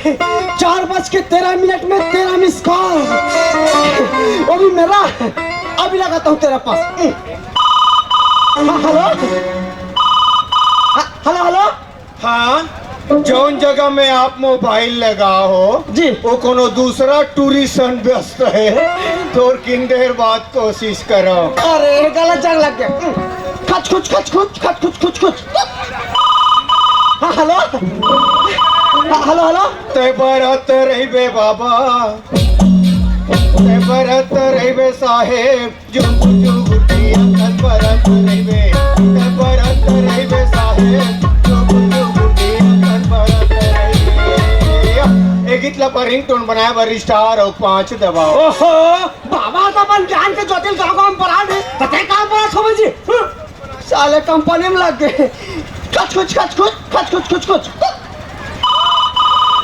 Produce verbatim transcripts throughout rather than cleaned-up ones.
चार बज के तेरह मिनट में तेरा मिस कॉल, वो भी मेरा। अभी लगाता हूँ तेरा पास। हाँ, हेलो। हाँ, हेलो, हेलो। हाँ, जौन जगह में आप मोबाइल लगा हो, जी। वो कोनो दूसरा टूरिस्ट व्यस्त है, तोर किन देर बाद कोशिश करो। अरे, गलत जगह लग गया। खच खुच, खच खुच, खच खुच, खुच खुच। हाँ, हेलो। हाँ, हेलो, हेलो। तै बरत रहिबे बाबा, तै बरत रहिबे साहेब, जुगु जुगु जिया तै बरत रहिबे, तै बरत रहिबे साहेब, जुगु जुगु जिया तै बरत रहिबे। ए गीत ला पर रिंगटोन बनाए बर स्टार अउ पाँच दबाओ। ओहो, बाबा तो अपन ज्ञान के ज्योति ल गाँव गाँव में परा दे, तो तै कहाँ परा होबे जी? हम्म। साले कंपनी में लग गए। खच खुच, खच खुच, खच खुच, खुच खुच।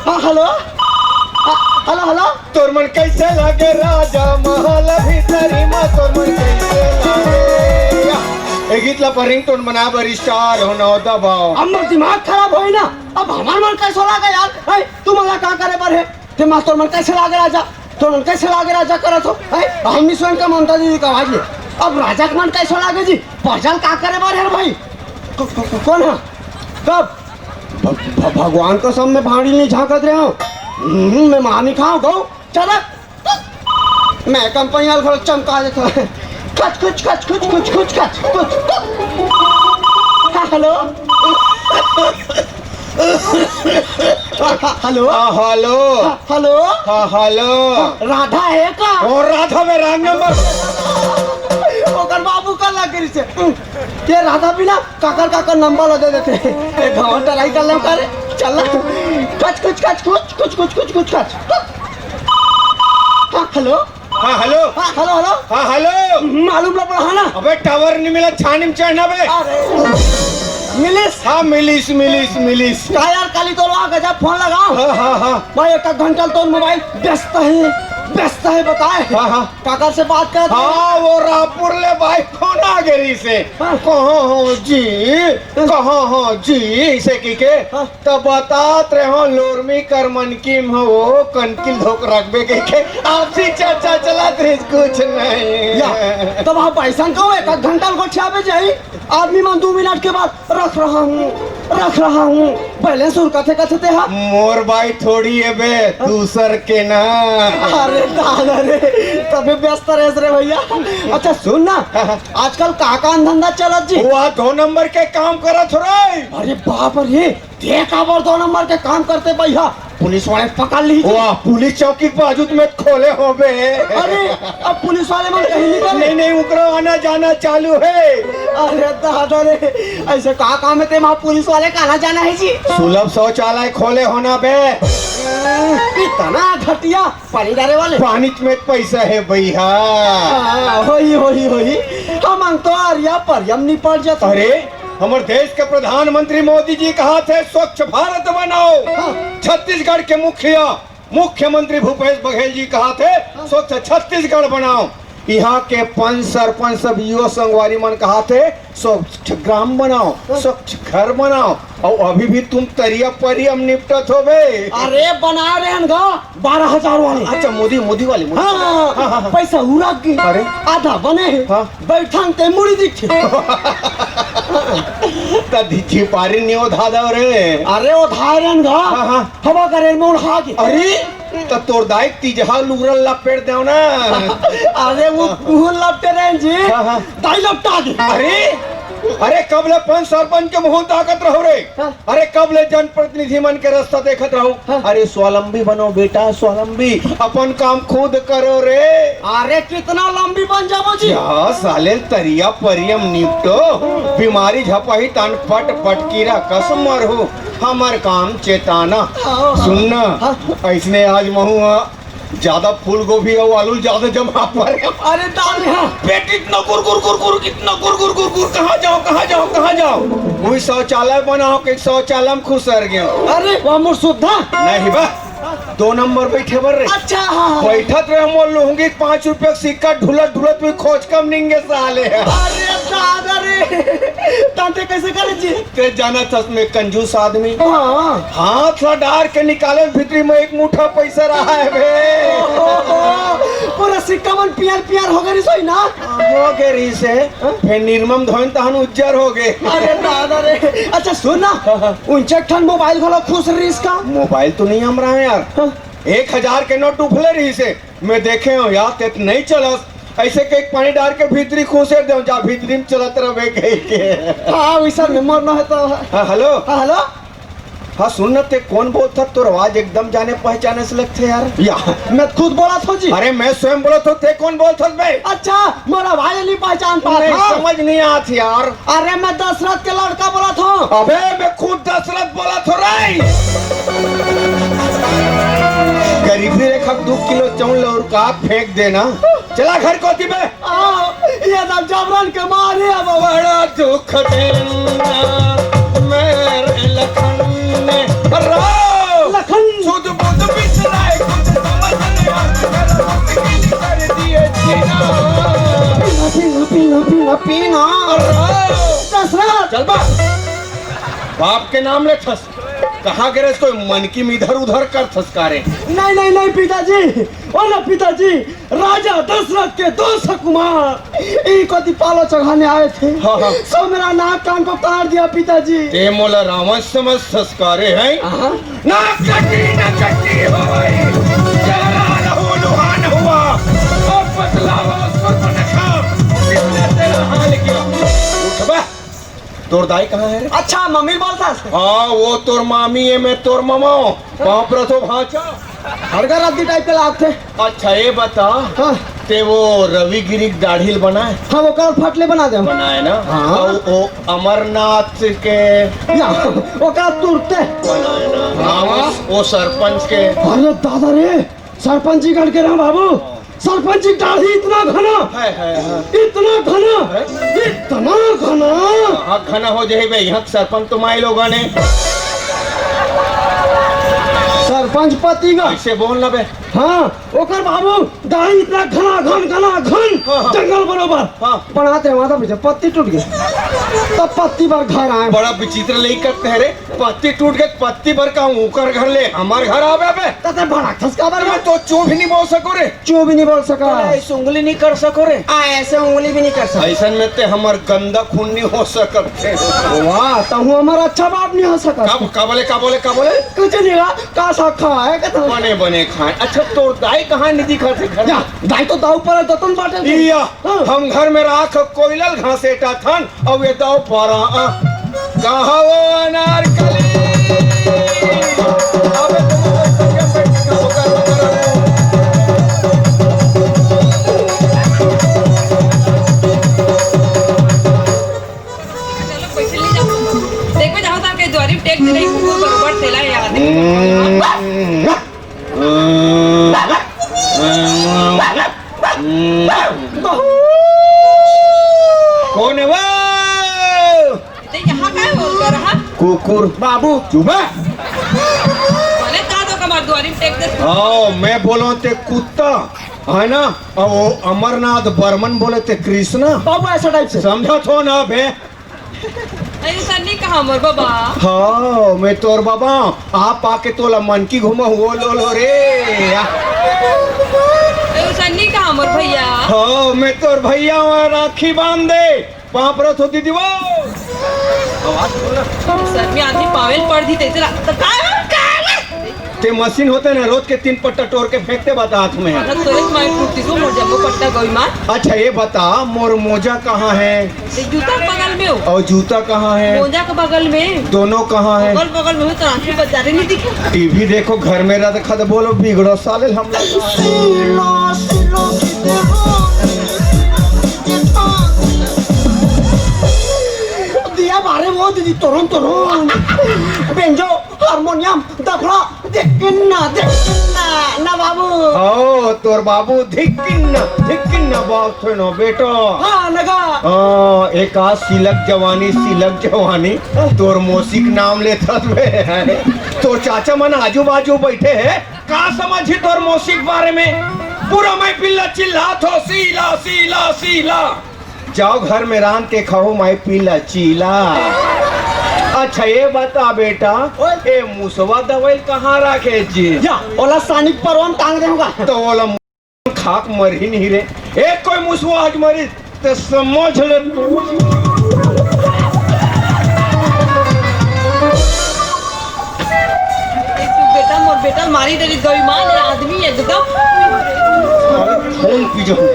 हाँ, हेलो। हाँ, हेलो, हेलो। तोर मन कैसे लागे राजा महल भीतरी मा, तोर मन कैसे लागे? ए गीत ला पर रिंगटोन बना बर स्टार हो नौ दबाओ। अब मोर दिमाग खराब होई ना, अब हमार मन कैसे लागे यार? हैं, तू मन ला का करे बर हे? ते मास्टर मन कैसे लागे राजा? तो मन कैसे लागे राजा करत हो? हैं? हमनी स्वयं का ममता दीदी का आवाज ले। अब राजा के मन कैसे लागे जी? भजन का करे बर है भाई? को-, को-, को-, कौन है? कब? भ-, भ-, भगवान कसम मैं भाड़ी नहीं झांकत रहे हूँ। हम्म, मैं मानी खाओ गौ। चलत। मैं कंपनी वाले थोड़ा चमका देता हूँ। खच खुच, खच खुच, खुच खुच, खच खुच। हाँ, हेलो। हाँ, हेलो। हाँ, हेलो। हाँ, हेलो। हाँ, हेलो। राधा है का? ओ, राधा में रंग नंबर। ओकर बाबू का लग रही से। ये राधा बिना काकर काकर नंबर ला दे देते। एक घंटा ट्राई कर ले करे। चल ना। खच खुच, खच खुच, खुच खुच, खुच खुच, खच। हाँ, हेलो। हाँ, हेलो। हाँ, हेलो, हेलो। हाँ, हेलो। मालूम ला पड़ा, हाँ ना? अबे, टावर नहीं मिला, छानी में चढ़ना बे। अरे, मिलिस? हाँ, मिलिस, मिलिस, मिलिस। का यार, काली तो लोग गजब फोन लगाओ। हाँ, हाँ, हाँ। भाई, एक, एक घंटा तो मोबाइल व्यस्त है, व्यस्त है, बताए। हाँ, हाँ। काकर से बात करत हाँ, वो रायपुर ले भाई फोन आ गई से। हाँ। कहाँ हो जी? कहाँ हो जी? इसे की के? हाँ। त बतात रहे हो, लोरमी कर मन की म हो, कनकी धोक रखबे कहिके आपसी चर्चा चलत रहिस, कुछ नहीं। या, तब आप ऐसा कहो, एक आध घंटा गोठियाबे जाई, आदमी मन दू मिनट के बाद रख रहा हूँ, रख रहा हूँ, बैलेंस उर कथे कथे ते हा। मोर बाई थोड़ी है बे, दूसर के ना। अरे दादा रे, तबे व्यस्त रहेस रे भैया। अच्छा सुन ना, आजकल का काम धंधा चलत जी? वो दो नंबर के काम करत हो रे। अरे बाप रे, ते काबर दो नंबर के काम करते भैया? पुलिस वाले पकड़ ली। वाह, पुलिस चौकी के बाजू में खोले होबे। अरे, अब पुलिस वाले मन कहीं नहीं करे। नहीं, नहीं, उकरो आना जाना चालू है। अरे दादा रे, ऐसे का काम है ते वहाँ पुलिस वाले का आना जाना है जी? सुलभ शौचालय खोले होना बे। इतना घटिया पानी डारे वाले। पानी में पैसा है भैया। हाँ, होई, होई, होई। हम तो आरिया परियम निपट जाते। अरे, हमर देश के प्रधानमंत्री मोदी जी कहा थे, "स्वच्छ भारत बनाओ।" हाँ। छत्तीसगढ़ के मुखिया, मुख्यमंत्री भूपेश बघेल जी कहा थे, हाँ। "स्वच्छ छत्तीसगढ़ बनाओ।" यहाँ के पंच, सरपंच, सब युवा संगवारी मन कहा थे, "स्वच्छ ग्राम बनाओ, हाँ। स्वच्छ घर बनाओ।" और अभी भी तुम तरिया परियम निपटत हो बे। अरे, बना रहे हैं गा। बारह हजार वाले। अच्छा, मोदी, मोदी वाले, मोदी। हाँ, हाँ, हाँ, हाँ। पैसा उड़ा के। अरे। आधा बने है। हाँ। बैठन ते मुड़ी दिखे। त धी-, झिपारी नहीं उधा दो रे। अरे, उधारन गा। हाँ, हाँ। हवा करे में उड़ा के। अरे, त तोर दाई तीजहा लुगरल लपेट देव ना। अरे, वो कुहन लपटे रहे जी। हाँ, हाँ। दाई लपटा दे। अरे, अरे, कब ले पंच सरपंच के मुंह ताकत रहो रे? हाँ। अरे, कब ले जनप्रतिनिधि मन के रास्ता देखत रहो? हाँ। अरे, स्वावलंबी बनो बेटा, स्वावलंबी, अपन काम खुद करो रे। अरे, कितना लंबी बन जाबो जी? या साले तरिया परियम निपटो, बीमारी झपही तन पट पट कीरा कस मरहू, हमर काम चेताना। हाँ, हाँ। सुन ना, हाँ। ऐसने आज महू हा ज्यादा फूल गोभी अउ आलू ज्यादा जमा परे। अरे दादा, हाँ। पेट इतना गुर गुर गुर गुर, इतना गुर गुर गुर गुर, कहाँ जाओ, कहाँ जाओ, कहाँ जाओ? वही शौचालय बनाओ के शौचालय में खुसर गयो। अरे, वो मोर सुविधा। नहीं बा, दो नंबर बैठे बर रे। अच्छा, हाँ, हाँ। बैठत रहे मोर लुंगी के पाँच रुपया के सिक्का ढुलत ढुलत भी खोच कम निंगे साले। अरे दादा रे, तांते कैसे करे जी? ते जानत हस, मैं कंजूस आदमी। हाँ। हाथ ला डार के निकाले, भीतरी में एक मुठा पैसा रहा है बे। ओहो, पूरा सिक्का मन पियर पियर हो गए रहिस होही ना? हो गए रहिस हे। हाँ? फिर निरमम धोइन तहन उज्जर हो गए। अरे दादा रे। अच्छा सुन ना, हाँ, हाँ। उनचे ठन मोबाइल घलो खुस रहिस का? मोबाइल तो नहीं हमरा यार। हाँ। एक हजार के नोट उफले रहिस हे। मैं देखे हूँ यार, ते नहीं चलस। ऐसे के एक पानी डार के भीतरी खुसे दे, जा भीतरी में चलत रहे कह के। हाँ, वैसा में मरना है तो। हाँ, हेलो। हाँ, हेलो। हाँ, सुन ना, ते कौन बोलत हस? तोर आवाज एकदम जाने पहचाने से लगथे यार। या, मैं खुद बोलत हूँ जी। अरे, मैं स्वयं बोलत हूँ, ते कौन बोलत हस बे? अच्छा, मोर आवाज नहीं पहचान पात नहीं, हस? समझ नहीं आत यार। अरे, मैं दशरथ के लड़का बोलत हूँ। अबे, मैं खुद दशरथ बोलत हूँ रे। गरीबी रेखा दू किलो चाउर ल उरका फेंक देना। चला घर कोती बे। आ, ये सब जबरन के मारे अब। बड़ा दुख देना मेरे लखन ने। रो। लखन। सुध बुध बिसराए, कुछ समझ नहीं आती, मेरा मुश्किल कर दिए जीना। पीना, पीना, पीना, पीना, पीना। रो। दशरथ। चल बा। बाप के नाम ले ठस। कहाँ गिरे तो मन की इधर उधर कर थसकारे। नहीं, नहीं, नहीं, पिताजी। ओ ना, पिताजी, राजा दशरथ के दो सकुमार ई कोती पालो चढ़ाने आए थे। हाँ, हाँ। सो मेरा नाक कान को काट दिया, पिताजी। ते मोला रावण समझ थसकारे हैं? हाँ। ना कटी, ना कटी हो भाई। चेहरा रहू लुहान हुआ। और बतलावा सुर्पनखा, किसने तेरा हाल किया? उठ बे। तोर दाई कहाँ है रे? अच्छा, मम्मी बोलता है। हाँ, वो तोर मामी है, मैं तोर ममा हूँ। पाँव पर तो भांचा। हड़का रद्दी टाइप के लागथे। अच्छा, ये बता, हाँ। ते वो रवि गिरी के दाढ़ी ल बनाए? हाँ, वो कल फटले बना दे। बनाए ना? हाँ। और वो अमरनाथ के? या, वो कल तुरते। बनाए ना? हाँ, वो, वो सरपंच के? अरे दादा रे, सरपंच जी गढ़ के रहा बाबू। सरपंच जी दाढ़ी इतना घना, है, है, है। इतना घना, है? इतना घना। हाँ, घना हो जाए बे, यहाँ सरपंच तो माई लोगन हे। सरपंच पति का। ऐसे बोल ना बे। हाँ, ओकर बाबू दाढ़ी इतना घना घन, घना घन, हाँ, हाँ। जंगल बरोबर। हाँ। बनाते हैं, वहाँ तो पीछे पत्ती टूट गई, तब पत्ती पर घर आए। बड़ा विचित्र लई करते हैं रे। पत्ती टूट गई, पत्ती भर का ऊकर घर ले हमर घर आवे बे। तते भड़कथस काबर बे? मैं तो चू भी नहीं बोल सको रे। चू भी नहीं बोल सका। ऐसे उंगली नहीं कर सको रे। आ, ऐसे उंगली भी नहीं कर सका। ऐसन में ते हमर गंदा खून नहीं हो सकत थे। वाह, तहु हमर अच्छा बाप नहीं हो सकत। का, का बोले, का बोले, का बोले? कुछ नहीं रहा, का सा खाए, का तो बने, बने खाए। अच्छा, तोर दाई कहाँ नहीं दिखत हे घर में? या, दाई तो दाऊ पर दतन बाटे। इया, हाँ। हम घर में राख कोइलल घासेटा थन, अब ये दो पारा, आ, कहाँ वो अनारकली? अबे तुम लोग क्या बैठ के खा, खा, खा, खा। चलो, पैसे ले जाओ। देखो, जाओ, ताके द्वारी टेक दे रही, कुकुर बरोबर तेला याद है। हम्म। कौन है वो? ते यहाँ का है बोल कर, हाँ? कुकुर। बाबू। चुप है। बोले का तो कमर द्वारी में टेक दे। हाँ, मैं बोलो ते कुत्ता, है ना? और वो अमरनाथ बर्मन बोले ते कृष्णा। बाबू ऐसा टाइप से। समझा थो ना बे? अरे सन्नी कहाँ मोर बाबा? हाँ, मैं तोर बाबा। आप आके तोला मन की घुमा हुआ लो लो रे। अरे सन्नी कहाँ मोर भैया? हाँ, मैं तोर भैया हूँ, राखी बांध दे। पाँव परत हो दीदी वो। आवाज खोल ना। सर में आदमी पावेल पड़ दी तेरे ला-, तो काय हो? काय हो? ते मशीन होते ना, रोज के तीन पट्टा टोर के फेंकते बता हाथ में। ना तोरे माय टूटी सो मोर जम्मो पट्टा गई मार। अच्छा, ये बता, मोर मोजा कहाँ है? ते जूता बगल में हो। और जूता कहाँ है? मोजा के बगल में। दोनों कहाँ है? बगल बगल में हो तो आंखें बजारे नहीं दिखे। टीवी देखो, घर में रह खत बोलो, बिगड़ो साले हम लोग। सीलो, सीलो की देवानी, जेठानी। दिया बारे वो दीदी, तोरन, तोरन। बेंजो, हारमोनियम, दफड़ा, देखना, देखना, ना बाबू। ओ, तोर बाबू, धिक्किन्ना, धिक्किन्ना, बात सुनो, बेटो। हाँ, नगा। हाँ, एक आज सिलक जवानी, सिलक जवानी, तोर मौसी के नाम लेथस बे। तोर चाचा मन आजू बाजू बैठे हे, का समझी तोर मौसी के बारे में? पूरा महफिल ला चिल्लात हो, सीला, सीला, सीला। जाओ घर में रांध के खाओ, माई पीला चीला। अच्छा, ये बता बेटा, ओए। ए मुसवा दवाई कहाँ राखे जी? या, ओला सानी परवा म टांग दे होगा। तो ओला खाक मरही नहीं रे। एक कोई मुसवा आज मरी, ते समझ ले। एक तो बेटा, मोर बेटा मारी दे रही, गई माँ ने आदमी एकदम। अरे, खून पी जाऊँ।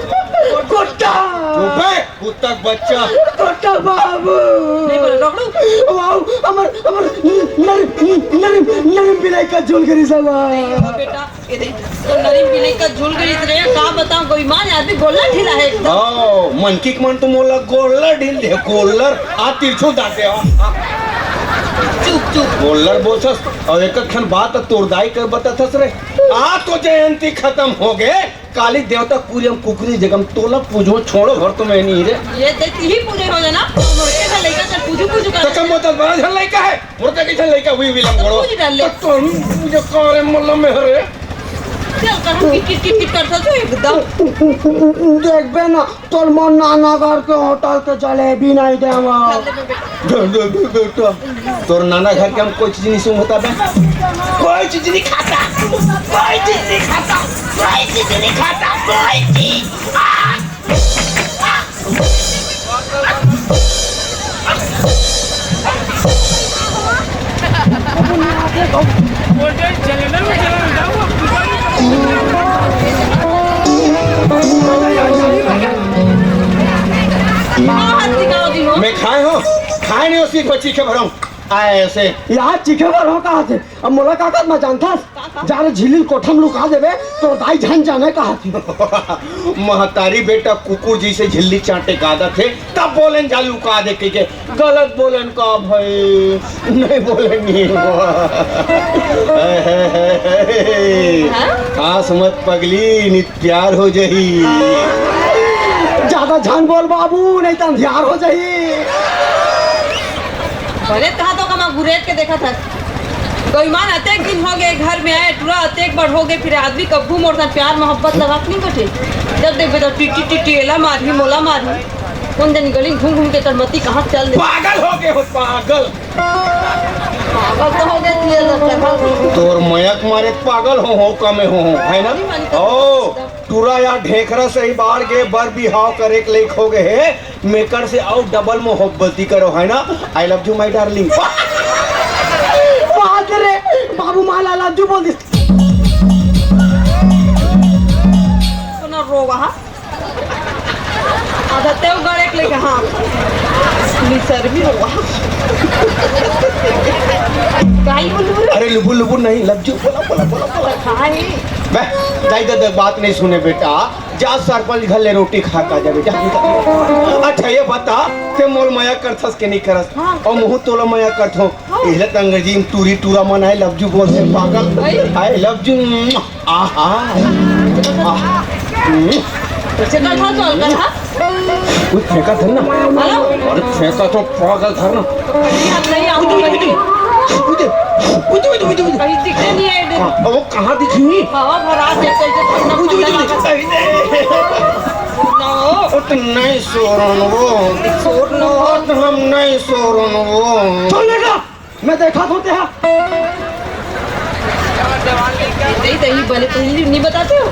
कुत्ता। चुप है। कुत्ता के बच्चा। कुत्ता बाबू। नहीं बोले, रोक लो। वाओ, अमर, अमर, नर, नर, नर बिलाई का झोल करी सवा। नहीं, वो बेटा, ये देख, तो नरी बिलाई का झोल करी इतने, का बताऊं, कोई माँ ने आदमी गोल्लर ढीला है एकदम। ओ, मन की मन तो मोला गोल्लर ढील दे, गोल्लर, आ तिरछुल दाते हो। चुप, चुप। गोल्लर बोलथस, और एक खन बात तोर दाई कर बताथस रे। आ तो जयंती खत्म हो गए, काली देवता कुरियम कुकरी जगम तोला पूजो छोड़ो घर तो मैं नहीं रे। ये देख ही पूजे हो जाना। मुर्गे का लइका चल पूजू पूजू कर। तो कम बोतल बड़ा झन लइका है। मुर्गे की झन लइका हुई विलम तो करो। पूज डाल ले। तो तुम पूजो करे मल्ला में रे। चल कर हम किट किट किट किट करता तो एकदम। देखबे ना, तोर मोर नाना घर के होटल के जलेबी नहीं देवा। चल ले बेटा। दे, दे, दे, बेटा। तोर नाना घर के हम कोई चीज नहीं सूंघता बे। कोई चीज नहीं खाता। कोई चीज नहीं खाता। कोई चीज नहीं खाता। कोई चीज। आ! मैं खाए हो, खाए नहीं हो, सिर्फ चीखे भरम। आए ऐसे। यार, चीखे भरम कहा थे? अब मोला का कर, मैं जानथस? का, का? जा रे झिल्ली कोठा में लुका देबे, तोर दाई झन जाने कहा थी। महतारी बेटा कुकुर जैसे झिल्ली चाटे का आदत है, तब बोलेन जा लुका दे के, के गलत बोलेन का भाई, नहीं बोलेंगे। हाँ? आस मत पगली, नहीं प्यार हो जाही। ज्यादा झन बोल बाबू, नहीं तो अंधियार हो जाही। भले कहा तो कमा घुरेट के देखा था। कोई मान अतेक दिन हो गए घर में आए, टूरा अतेक बड़ हो गए, फिर आदमी कभू मोर साथ प्यार मोहब्बत लगा के नहीं बचे। जब देखबे तो टिटी टिटी एला मारही, मोला मारही। कौन जनी गली में घूम घूम के तोर मती कहाँ चल दे। पागल हो गए हो, पागल। पागल तो हो गए तू, ये लगता है। तोर मयक मारे पागल हो, हो कमे हो, हो, है ना? नहीं मानी तो ओ, टूरा या ढेकरा सही बाढ़ के बर बिहाव करे के लेक हो गए हे, मेकर से अउ डबल मोहब्बती करो, है ना? I love you, my darling। बात रे, बाबू माला love you बोल दिस। सुनो रो वहाँ। आधा तेव गड़े के लेके, हाँ। निसर भी रो वहाँ। काई बोलू रे? अरे लुबु लुबु नहीं, love you, बोला, बोला, बोला, बोला। हाँ ही। बे, दाई दे, दे, बात नहीं सुने बेटा। जा सरपंच घर ले रोटी खा का जाबे, जा, जा। अच्छा, ये बता, ते मोर मया करथस के नहीं करस? हाँ। अउ महूँ तोला मया करथों। हाँ। एला त अंग्रेजी में टूरी टूरा मन I love you बोलथे, पागल। आई। I love you। आहा। आहा। हम्म। तो चल, चल, चल, चल, हाँ। कुछ फेंका धर ना। हेलो? अरे फेंका तो पागल धर ना। अरे, हाथ नहीं, आप उइदे, उइदे, नहीं। उइदे, उइदे, उइदे, उइदे, उइदे। कहीं दिखते नहीं है इधर। हाँ, वो कहाँ दिखी? हवा भरा दे, कैसे ठंडा उइदे, उइदे, ठंडा उइदे। लगा। अरे। ना हो। ओ तो नहीं सोरन वो। सोर ना हो। ओ तो हम नहीं सोरन वो। छोड़ बेटा, मैं देखा तो तेहा। नहीं, नहीं, बने पहले नहीं बताते हो।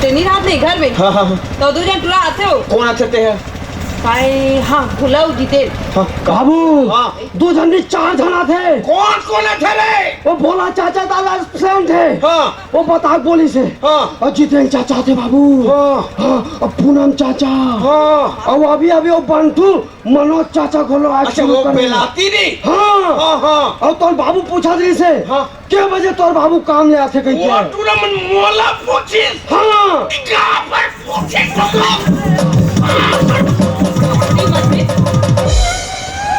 तेनी रात नहीं घर में। हाँ, हाँ, हाँ। तो दो जन टूरा आते हो। कौन आते थे? भाई, हाँ, भुलाऊ जितेन। हाँ। बाबू, हाँ। दो जन नहीं, चार जन आते। कौन, कौन आते रे? वो भोला चाचा दादा friend है। हाँ। वो बताक बोलिस हे। हाँ। और जितेन चाचा थे बाबू। हाँ। हाँ, और पूनम चाचा। हाँ। और अभी, अभी वो बंटू मनोज चाचा घलो आज अच्छा, शुरू वो कर दिया। बेलाती नहीं? हाँ। हाँ, हाँ। और तोर बाबू पूछा रहिस हे, हाँ। के बजे तोर बाबू काम ले आथे कहिके? वो टूरा मन मोला पूछिस। हाँ। का पर पूछे तो?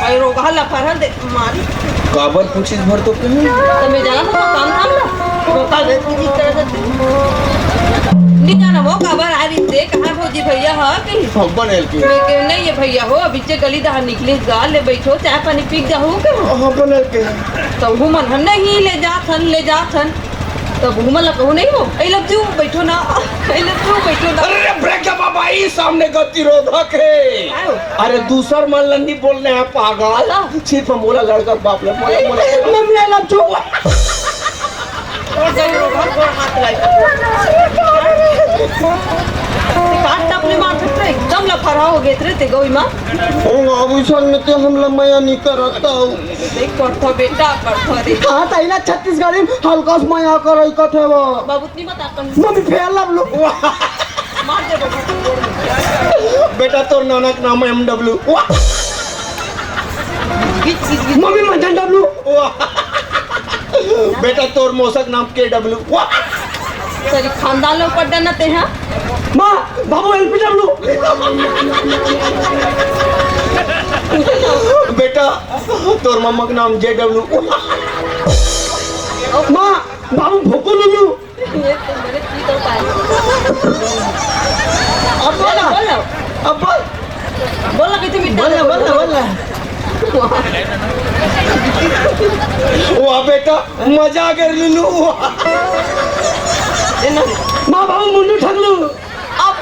भाई रोगहा लफरन दे मारी। काबर पूछिस भर तो कहीं? तो मैं जाना था काम धाम ला। रोका गए तुझी तरह से। नहीं जाना वो काबर आ रही से, कहाँ भौजी भैया हा कहीं? हाँ, बनल के। मैं कहे, "नहीं, ये भैया हो, अभी जे गली दहा निकले, गा ले बैठो, चाय पानी पी के जाओ के हो?" हाँ, बनल के। तो वो मन हम नहीं ले जात हन, ले जात हन। तब उमन ला कहूँ नहीं हो, "I love you, बैठो ना, I love you, बैठो ना।" अरे ब्रेक बाबा, ई सामने गतिरोधक हे। आयो। अरे दूसर मन ला नहीं बोलने हे पागल, हाँ। सिर्फ मोला लड़का के बाप ला, मोला, मोला। Mummy, I love you। और जाओ, और, और हाथ लाई। काट अपने मार फेंक रहे, एकदम लफड़ा हो गए रे ते गौई माँ। ओ बाबू, सन में ते हमला मया नहीं करता हूँ। देख, करथो बेटा, करथो रे। हाँ, तैला छत्तीसगढ़ी में हल्का से मया करई कथे वो। बाबू, नहीं बता अपन। मम्मी, फेर लब लो। मार दे बाबू। बेटा, तोर नाना के नाम है एम डब्ल्यू। वाह। गिच, गिच, गिच। मम्मी, मंजन डब्ल्यू। वाह। बेटा, तोर मौसा के नाम के डब्ल्यू। वाह। तेरी खानदान ला ऊपर डरना ते हैं। माँ, बाबू, एल पी डब्ल्यू। बेटा, तोर मम्मा के नाम जे डब्ल्यू। माँ, बाबू, भोको लुलू। ये तो मेरे की तो पाए। अब बोल ना। बोल ना। अब बोल। बोल ना, कितने मिनट बोल ना, बोल ना, बोल ना। वाह बेटा, मजा आ गया लुलू। ये ना। माँ, बाबू, मुन्नू ठगलू। अब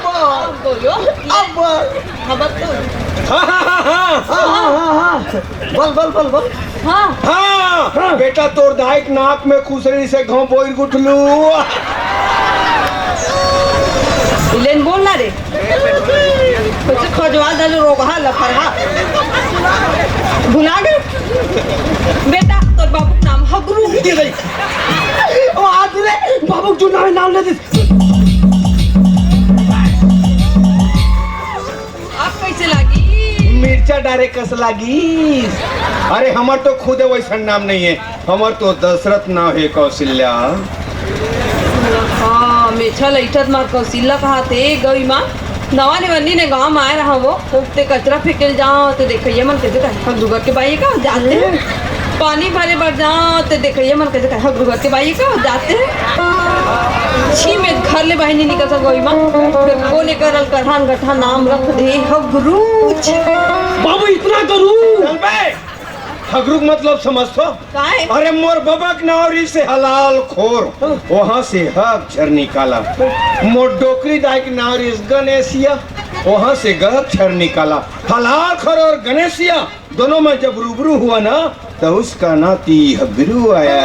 बोलो। अब बोल। हाँ, बस तू। हाँ, हाँ, हाँ, हाँ। हाँ, हाँ, हाँ, हाँ। बोल, बोल, बोल, बोल। हाँ। हाँ, हाँ। बेटा, तोर दाई के नाक में खुसरी से घाव बोर गुठलू। इलेन बोल ना रे। कुछ खजवा दल रोगहा लफरहा। भुला गए? बेटा, तोर बाबू के नाम हगरू। ये भाई। ओ, आज रे, बाबू के जो नाम, नाम ले दे। आप कैसे लागी? मिर्चा डारे कस लागी। अरे, हमर तो खुदे वैसन नाम नहीं है, हमर तो दशरथ नाम है, कौशल्या। हाँ, मेछा लइठत मार कौशल्या कहा थे, गई माँ। नवा निवन्नी ने गाँव में आए रहा वो, खूब ते कचरा फेंकेल जाओ, ते देखइया मन कैसे कहे, "हगरू घर के बाई का जाते हैं।" पानी भरे बर जाओ, ते देखइया मन कैसे कहे, "हगरू घर के बाई का जाते हैं।" छी में घर ले बाहिर नहीं निकल सको, माँ। फिर कोन एकर अलकरहान गठा नाम रख दे, हगरूच। बाबू, इतना करूँ? चल बे, हगरू के मतलब समझ तो। काहे? अरे, मोर बबा के नाव रिहिसे हलाल खोर, वहाँ से ह अक्षर निकाला। मोर डोकरी दाई के नाव रिहिसे गणेशिया, वहाँ से ग अक्षर निकाला। हलाल खोर और गणेशिया दोनों में जब रूबरू हुआ ना, तो उसका नाती हगरू आया।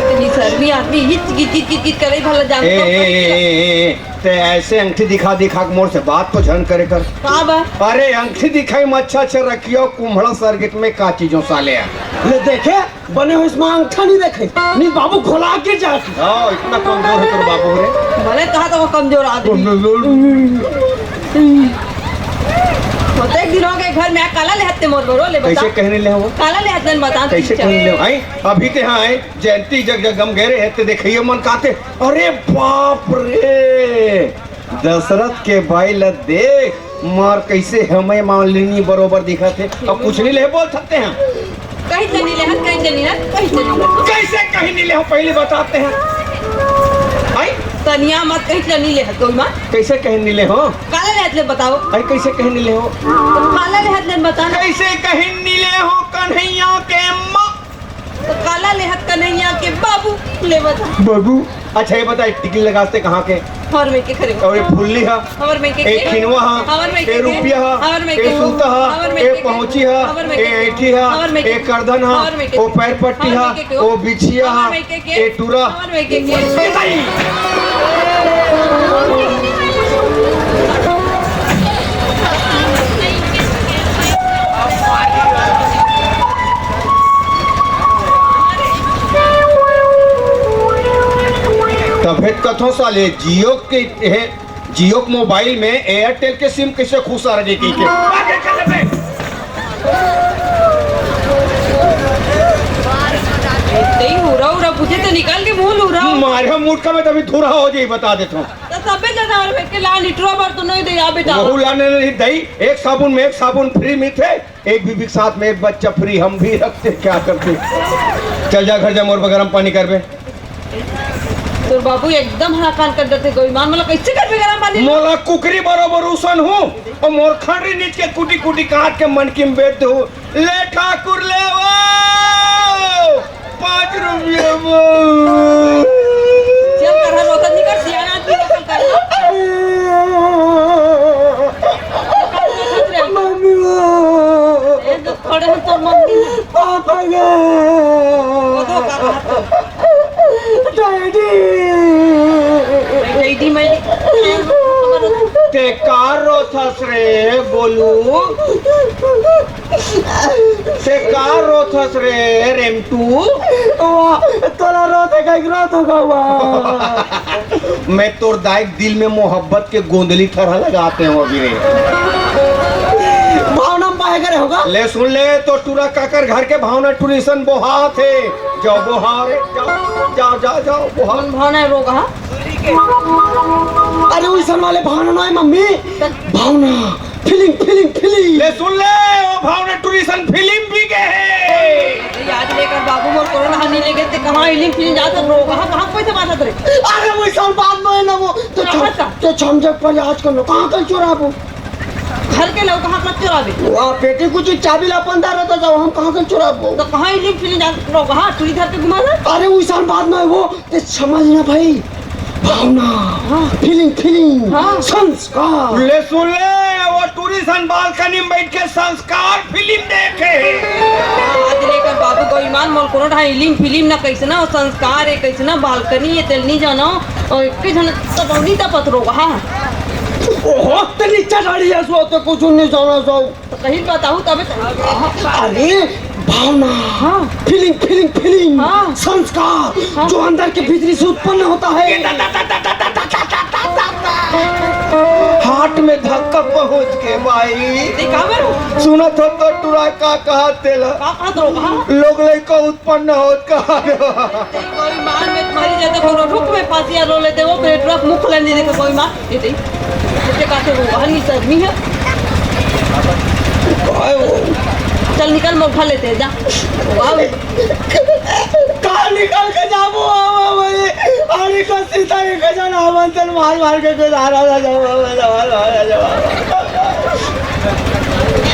इतनी शर्मी आदमी हिच किच, हिच किच, हिच करे, भला जानता ए, ए, ए, ए, ए, ते ऐसे अंगठी दिखा दिखा के मोर से बात तो झन करे कर। का बा? अरे, अंगठी दिखाई में अच्छा अच्छा रखियो, कुम्हड़ा सर्किट में का चीजों साले। ले देखे, बने हो इसमें अंगठा नहीं देखे, नहीं बाबू खोला के जाती। हाँ, इतना कमजोर है तेरा बाबू रे। भले कहा तो वो कमजोर आदमी। होते एक दिन हो गए घर में, आ, काला ले हत्ते मोर बरो, ले बता। कैसे कहने ले हो? काला ले हत्ते बता, कैसे पीछे। कहने ले हो? आई, अभी ते हाँ आए, जयंती जग जग हम गए रहे, ते देखिए मन काते। अरे बाप रे, दशरथ के बाई ल देख, मार कैसे हमें मालिनी बरोबर दिखत हे। अब कुछ नहीं ले बोल सकते हैं। कहीं तो नहीं ले, कहीं तो नहीं ले, कहीं तो नहीं ले। कैसे कहीं नहीं ले हो, पहले बताते हैं। आई? तनिया मत कहीं तो नहीं ले, कोई मत। कैसे कहीं नहीं ले हो? काला ले हाथ ले बताओ। आई, कैसे कहीं नहीं ले हो? काला ले हाथ ले बता ना। कैसे कहीं नहीं ले हो, कन्हैया के माँ। तो काला लेहत कन्हैया के बाबू ले बता। बाबू, अच्छा ये बता, टिकली लगाते कहाँ के? हर में के खरे। और ये फुल्ली हा? हर में के ए के? खिनवा हा? हर में के ए के? रुपया हा? हर में ए के के? सूता हा? हर में ए के के? पहुँची हा? हर में ए के के? ऐठी हा? हर में के ए के? करधन हा? हर में के ओ के? पैर पट्टी हर हा? में के के? ओ बिछिया हर हा? में के के? ए टूरा? हर में के के? तभे त कथों साले जियो के हे, जियो के मोबाइल में एयरटेल के सिम कैसे खुश आ रही के? तेई हुरा हुरा बुझे तो निकाल के मुंह हुरा। मारे मुटका में तभी धुरा हो जाई, बता देता हूँ। तो सबे जगह और फेंक के ला, लीटरो भर तो नहीं दे, आ बेटा। वहू लाने नहीं दई, एक साबुन में एक साबुन फ्री में थे, एक बीबी के साथ में एक बच्चा फ्री, हम भी रखते, क्या करते? चल जा घर जा, मोर बर गरम पानी करबे। तोर बाबू एकदम हलाकान कर देते, गो ईमान, मतलब कैसे करबे गरम पानी? मोला कुकरी बरोबर उसन हूँ, और मोर खंडरी नीच के कुटी कुटी काट के मनकी में बेच दे हूँ। ले ठाकुर ले वो, पाँच रुपये में। पापा गे। डैडी। डैडी मैं। ते का रोथस रे गोलू? ते का रोथस रे रेमटू? वाह, तोला रोथे कहिके रोथों का वाह। मैं तोर दाई के दिल में मोहब्बत के गोंदली थरहा लगात हों अभी रे। भावना में पाए करे होगा। ले सुन ले, तो टूरा काकर घर के भावना टूरी सन बोहात हे। जाओ बोहाव रे, जाओ, जाओ, जाओ, जाओ, बोहाव। कौन भावना हे रोगहा? अरे, वइसन वाले भावना नोहे मम्मी। भावना, feeling, feeling, feeling। ले सुन ले, वो भावना टूरी सन फिलिम भी गे हे। याद लेकर बाबू मोर कोरोना हनी लेगे ते कहाँ इलिंग फिलिंग जात रोगहा, कहाँ कोई से बात रे? अरे, वइसन बात नोहे ना वो। तो कहाँ छम-, का? तो छमजक पर आज कर लो, कहाँ कहीं चोराबो? घर के लोग कहाँ पर चोराबे? वाह, पेटी कुछ चाबी ला अपन दार रहता जाओ, हम कहाँ कहीं चोराबो? तो कहाँ इलिंग फिलिंग जात रोगहा, टूरी धर के घुमा दे? अरे, वइसन बात नोहे वो, ते समझ ना भाई, भावना, हाँ। Feeling, feeling, हाँ। संस्कार। ले सुन ले, वो टूरी सन बालकनी में बैठ के संस्कार फिलिम देखे। आज लेकर बाबू गो ईमान मोल कोनो ढाई इलिंग फिलिम ना कइसना वो संस्कार हे, कइसना बालकनी हे, तेल नहीं जाना। और एक झन तपौनी तपत रोगहा। ओहो, ते नीचे डाली है सो, तो कुछ नहीं जाना सो। तो कहीं बताऊँ तबे तो। अरे, भावना, हाँ। Feeling, feeling, feeling, हाँ। संस्कार, हाँ। जो अंदर के भीतरी से उत्पन्न होता है। हार्ट में धक्का पहुंच के भाई। ते का करो? सुनत हो तो टूरा का कहा तेला? का कहा तो कहा? लोग लइका उत्पन्न होत कहा। ते कोई मान में तुम्हारी जगह को रुक में फांसी रो लेते वो पेट रख मुख लेने देखे कोई मान। ये देख, ये काटे वो बाहर नहीं शर्मी है। काय वो? चल निकल, मोखा लेते हैं, जा। वाह। कहाँ निकल के जाबो, आवा भाई? अरे, कसी तरीके से ना, हमन चल मार मार के गुजारा ना जाओ, मार मार ना जाओ।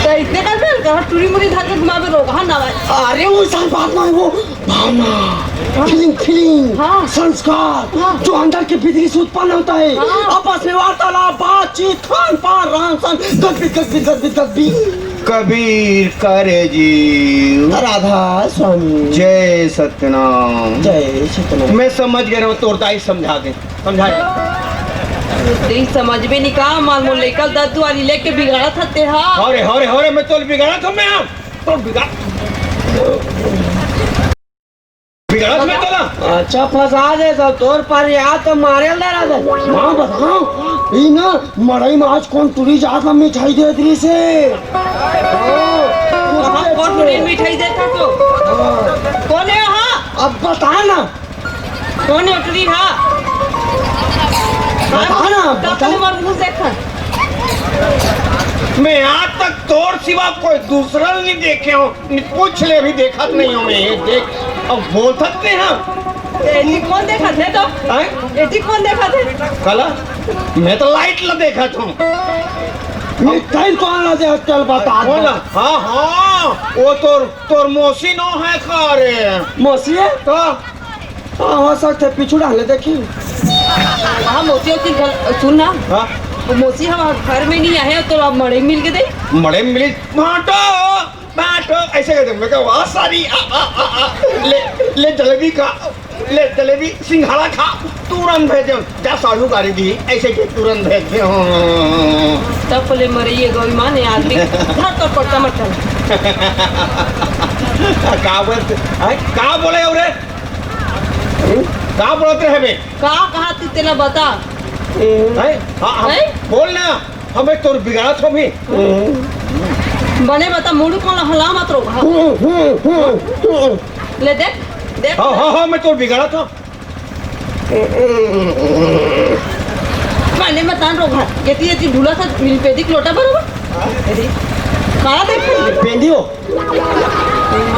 तो इतने कर बेल, कहाँ टूरी मुरी धर के घुमाबे रोगहा ना भाई? अरे, वइसन बात नोहे वो, भावना, feeling, feeling, हाँ। संस्कार, हाँ। जो अंदर के भीतरी से उत्पन्न होता है, हाँ। आपस में वार्तालाप, बातचीत, खान पान, रहन सहन, गदबी, गदबी, गदबी, गदबी। कबीर करे जीव। राधा स्वामी। जय सत्यनाम। जय सत्यनाम। मैं समझ गे रहेंव, तोर दाई समझा दे, समझा दे। तेरी समझ में नहीं का, माल मोल लेकर दद्दू वाली लेके बिगाड़त हस ते हा। अरे, अरे, अरे, मैं तोला बिगाड़त हों, मैं तोला बिगाड़ बिगड़त में तोला। अच्छा, फंसा दे सब तोर पर यार तो मारे ले रहा था। माँ बताओ, ई ना मड़ई में आज कोन टूरी जात ला मिठाई देत रहिसे। हाँ, कोन टूरी मिठाई देत रहिसे? हाँ। कोन हे हा? अब बता ना। कोन हे टूरी हा? बता ना, बता। तने मोर मुंह देखा। मैं आज तक तोर सिवा कोई दूसरा नहीं देखे हों। पूछ ले, अभी देखत नहीं हों मैं। देख, अब बोल सकते हैं। एती कोन देखत हे तो? हैं? एती कोन देखत हे? काला, मैं तो लाइट ला देखत हों। मिठाई कोन ला दे, चल बता। कोन ला? हाँ, हाँ, वो तोर, तोर मौसी नो हे का रे? मौसी हे? तो हाँ, हो सकथे, पीछू डाले देखी। हाँ, मौसी होती घर, सुन ना। हाँ? वो मौसी हम घर में नहीं आए, तो अब मड़ई मिल के दे। मड़ई मिल, बांटो, बांटो, ऐसे कहते। मैं कहा, "वाह सारी, आ, आ, आ, आ, ले, ले जलेबी खा, ले जलेबी, सिंघाड़ा खा, तुरंत भेजे, जा साढ़ू गाड़ी दी, ऐसे के तुरंत भेजे हो।" तब बोले, "मरे ये गौरी माँ ने आदमी, धर तो पट्टा मत चल।" का बोलत, हैं? का बोले हो रे? का बोलत रहे बे? का कहा तू तेला बता? हैं? हाँ, हाँ, हैं? बोल ना, हमें तोर बिगाड़त हों भी। बने बता, मुड़ी कोन हला मत रो। हाँ। ले देख, देख। हाँ, हाँ, हाँ, मैं तोर बिगाड़त हों। बने मत आन रो घर। एती, एती ढूला सा मिल पे दिख लोटा बरोबर। एती। काला देख। पेंदी हो।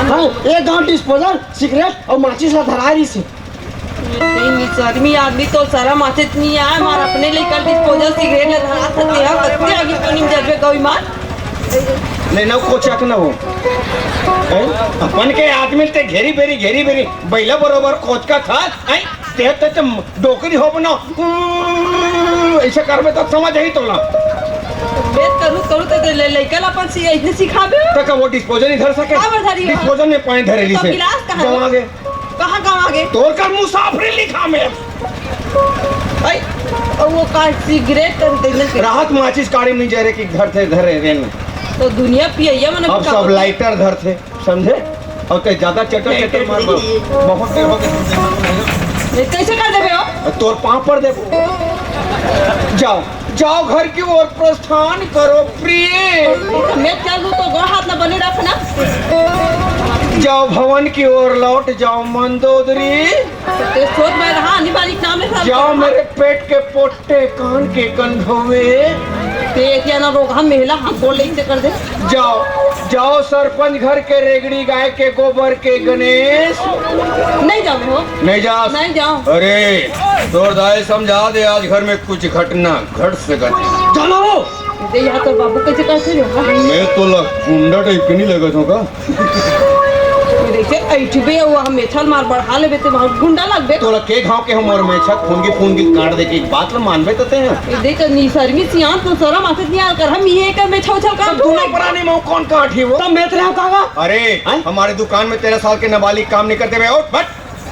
हाँ, एक गांव डिस्पोजल, सिगरेट और माचिस ला धरा रहिसे। नहीं, नहीं, शर्मी आदमी तो शर्म आथे नहीं आय, मार अपने लेकर डिस्पोजल सिगरेट ला धरा सकते हैं, कत्ते आगे तो नहीं जरबे गौरी माँ। ले ना कोचक ना हो। हैं? अपन के आदमी ते घेरी बेरी, घेरी बेरी, बैला बरोबर कोचका था, हैं? ते, ते, ते डोकरी हो बना, उम्म, ऐसे करबे तो समझ ही तोला। करू, करू, त ले, लइका ला अपन सी-, अइसने सिखाबे हो? त का वो डिस्पोजल नहीं धर सके? का बर धरी हो? डिस्पोजल में पानी धरे तो ली से। गिलास कहाँ गवा है? गे। कहाँ गवा गे? तोर कर मुसाफरी लिखा में। अई, अउ वो का सिगरेट कर देने के। राहत माचिस काड़ी में जरे की धरथे, धरे रेन। तो दुनिया पियैया मन अब सब लाइटर धरथे। समझे? अउ ते ज्यादा चटर चटर मत बोल। बहुत देर हो गए तुमसे बात करे। ये कैसे कर देबे हो? तोर पाँव पर देबो। जाओ, जाओ घर की ओर प्रस्थान करो प्रिय। मैं चल दूँ तो गोड़ हाथ ना बने रखना। जाओ भवन की ओर लौट जाओ मंदोदरी। ते सोच में रहा, आनी बानी के नाम ले सब। जाओ मेरे पेट के पोट टेकान के कंधों में। ते एतिया ना रोग, हम महिला, हम बोल ले इसे कर दे। जाओ, जाओ सरपंच घर के रेगड़ी गाय के गोबर के गणेश। नहीं जावे हो। नहीं जा। नहीं जाओ। अरे, तोर दाई समझा दे, आज घर में कुछ घटना घट सकत हे। जानो। दे यहाँ तो बाबू कैसे कैसे हो? मैं तो ला गुंडा टाइप के नहीं लगत हूँ का? जैसे ऐठबे, वो हम मेछल मार बढ़ा लेबे, ते वहाँ गुंडा लगबे। तोला के घाव के हमर मेछा फूंगी फूंगी काट दे के एक बात ल मानबे त ते हैं। ये देख, नी शर्मी सियान तो शर्म आथे, नहीं आल कर, हम ये कर मेछा उछल कर तो दूनो प्राणी में कौन काट ही वो? तब मैं तेरे यहाँ कागा? अरे, हैं? हमारे दुकान में तेरह साल के नाबालिग काम नहीं करते बे, उठ, बट।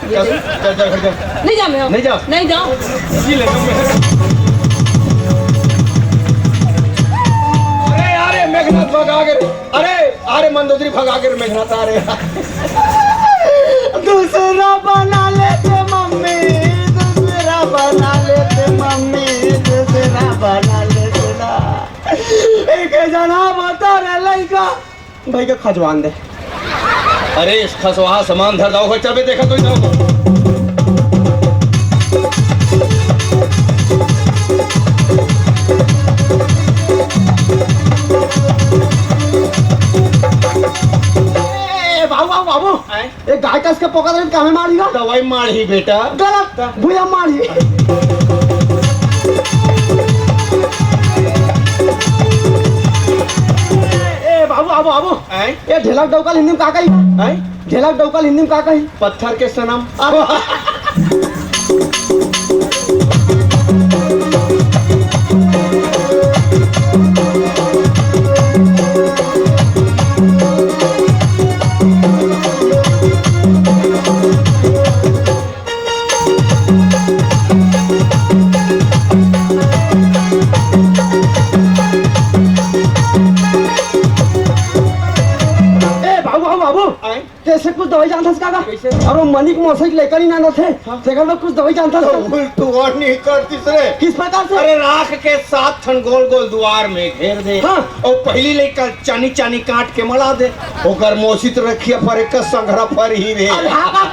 ये चल, देख। चल, चल, चल, चल। नहीं जा मैं। नहीं जा। नहीं जा। ये ले, तुम। अरे, अरे, मेघनाथ भगा के रे। अरे, अरे, मंदोदरी भगा के रे, मेघनाथ, अरे। दूसरा बना लेते मम्मी, दूसरा बना लेते मम्मी, दूसरा बना लेते ना। एक जना बता रे लइका, भाई का खजवान दे। अरे, इस खसवाहा सामान धर दाओ, चल बे, देखा तो जाओ। ए, बाबू, बाबू, बाबू। आए? ए, गाय कस के पकड़ रहे, कामे मारी ना? दवाई मारी बेटा। गलत, भूया मारी। ए, बाबू, बाबू, बाबू। आए? ए, ढेलक डौकल हिंदी में का कही? आए? ढेलक डौकल हिंदी में का कही? पत्थर के सनम। ए, बाबू, बाबू, बाबू। आए? कैसे कुछ दवाई जानथस का? कैसे? अरे मनिक मौसा के लेकर ही ना थे। हाँ। तेकर में कुछ दवाई जानथस का? तो उल्ट और नहीं करतीस रे। किस प्रकार से? अरे राख के सात ठन गोल गोल दुआर में घेर दे। हाँ। और पहली लेकर चानी चानी काट के मला दे। ओकर मोसित रखिया पर एक संघरा पर ही रे। अरे हाँ, हाँ।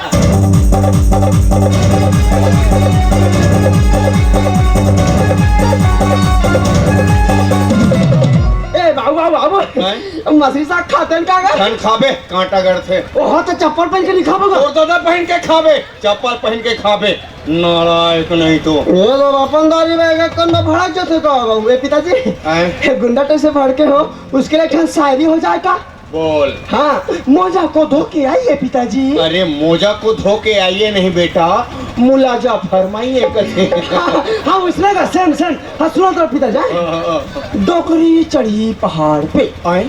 ए बाबू, बाबू, बाबू। हैं? मछली साग खाते हैं का? धन खाबे, कांटा गड़थे। ओहो, तो चप्पल पहन के नहीं खाबो का? तोर दादा पहन के खाबे, चप्पल पहन के खाबे, नालायक नहीं तो। ये तो अपन दारी में एक कन्ना भड़क जथे का बाबू, ए पिताजी। हैं? ये गुंडा टाइप से भड़के हो, उसके लिए एक ठन शायरी हो जाए का? बोल। हाँ, मोजा को धो के आइए पिताजी। अरे, मोजा को धो के आइए नहीं बेटा, मुलाजा फरमाइए कथे। हाँ, हाँ, उसने का सेम, सेम। हाँ, सुनो तो पिताजी। हाँ, हाँ, हाँ। डोकरी चढ़ी पहाड़ पे। आए?